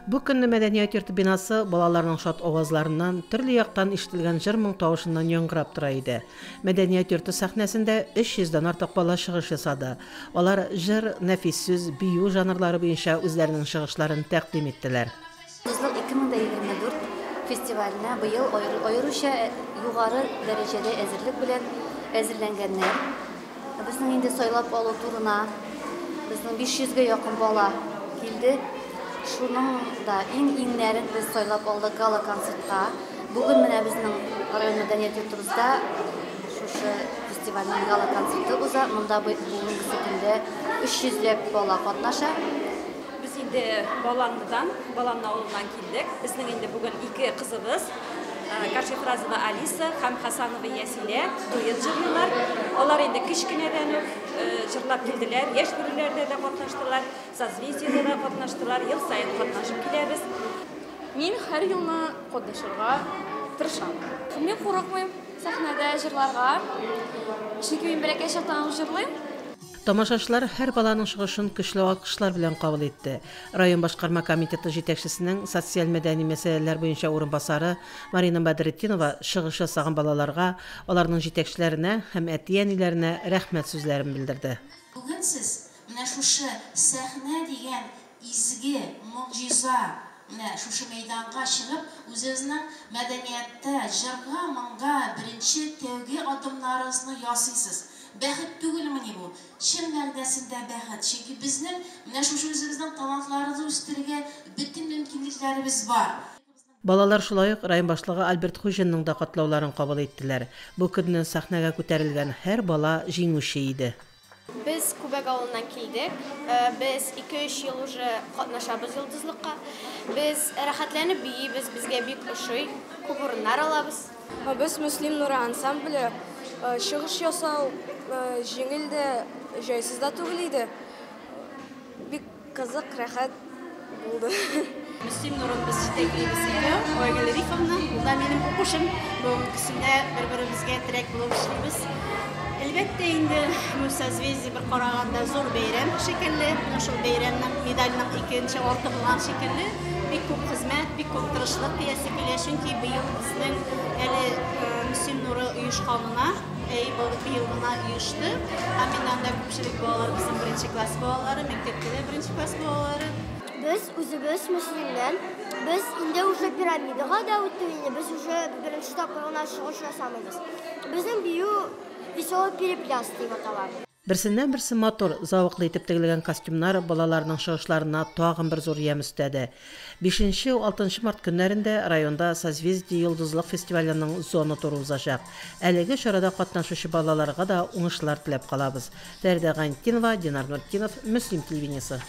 Бу көнне мәдәният йорты бинасы балаларның шат авазларыннан, төрле яктан ишетелгән җыр-моң тавышыннан яңгырап тора иде. Мәдәният йорты сәхнәсендә 300 дән артык бала чыгыш ясады. Алар җыр, нәфис сүз, бию жанрлары буенча үзләренең чыгышларын тәкъдим иттеләр. Йолдызлык 2024 фестиваленә быел аеруча югары дәрәҗәдә әзерлек белән әзерләнгәннәр. Безнең инде сайлап алу турына безнең 500 гә якын бала килде. Шуның да иң-иңнәрен без сайлап алдык гала-концертка. Бүген менә безнең район мәдәният йортыбызда шушы фестивальнең гала-концерты уза. Монда бүгенге көндә 300 ләп бала катнаша. Без инде Баланныдан, Баланны авылыннан килдек. Безнең инде бүген ике кызыбыз, Кашифразова Алиса һәм Хасанова Ясилә дуэт җырлыйлар. Алар инде кечкенәдән үк җырлап килделәр, яшь бүреләрдә дә катнаштылар, Созвездиедә дә катнаштылар, ел саен катнашып киләбез. Мин һәр елны катнашырга тырышам. Мин курыкмыйм сәхнәдә җырларга, чөнки мин бәләкәй чактан ук җырлыйм. Тамашачылар һәр баланың чыгышын көчле алкышлар белән кабул итте. Район башкарма комитеты җитәкчесенең социаль-мәдәни мәсьәләләр буенча урынбасары Марина Бәдретдинова чыгыш ясаган балаларга, аларның җитәкчеләренә һәм әти-әниләренә рәхмәт сүзләрен белдерде. Бүген сез менә шушы сәхнә дигән изге могҗиза, менә шушы мәйданга чыгып, үзегезнең мәдәнияттә, җырга-моңга беренче тәүге адымнарыгызны ясыйсыз. Бәхет түгелмени бу? Чын мәгънәсендә бәхет, чөнки безнең менә шушы үзебезнең талантларыбызны үстерергә бөтен мөмкинлекләребез бар. Балалар шулай ук район башлыгы Альберт Хуҗинның да котлауларын кабул иттеләр. Бу көнне сәхнәгә күтәрелгән һәр бала җиңүче иде. Без Күбәк авылыннан килдек. Без ике-өч ел уже катнашабыз Йолдызлыкка. Без рәхәтләнеп биибез, безгә бик ошый. Күп урыннар алабыз. Без Мөслим нуры ансамбле. Чыгыш ясау җиңел дә, җайсыз да түгел иде. Бик кызык, рәхәт булды. Мөслим нурын без җитәклибез икәү, Айгөл Рифовна, ул да минем укучым. Бүгенгесендә бер-беребезгә терәк булып эшлибез. Әлбәттә инде, бу Созвездие бер караганда зур бәйрәм шикелле. Менә шул бәйрәмнең, медальнең икенче арты булган шикелле. Бик күп хезмәт, бик күп тырышлык диясе килә, чөнки быел безнең әле Мөслим нуры оешканына Әй, бу быел гына оешты. Һәм инде анда күпчелек балалар безнең беренче класс балалары, мәктәптә дә беренче класс балалары. Без үзебез Мөслимнән. Без инде уже пирамидага да үттек инде. Без уже беренче тапкыр гына чыгыш ясамыйбыз. Безнең бию Веселый перепляс дип атала. Берсеннән-берсе матур, зәвыклы итеп тегелгән костюмнар балаларның чыгышларына тагын бер зур ямь өстәде. Бишенче, алтынчы март көннәрендә районда Созвездие-Йолдызлык фестиваленең зона туры узачак. Әлеге чарада катнашучы балаларга да уңышлар теләп калабыз. Фәридә Гайнетдинова, Динар Нуртдинов, Мөслим телевидениесе.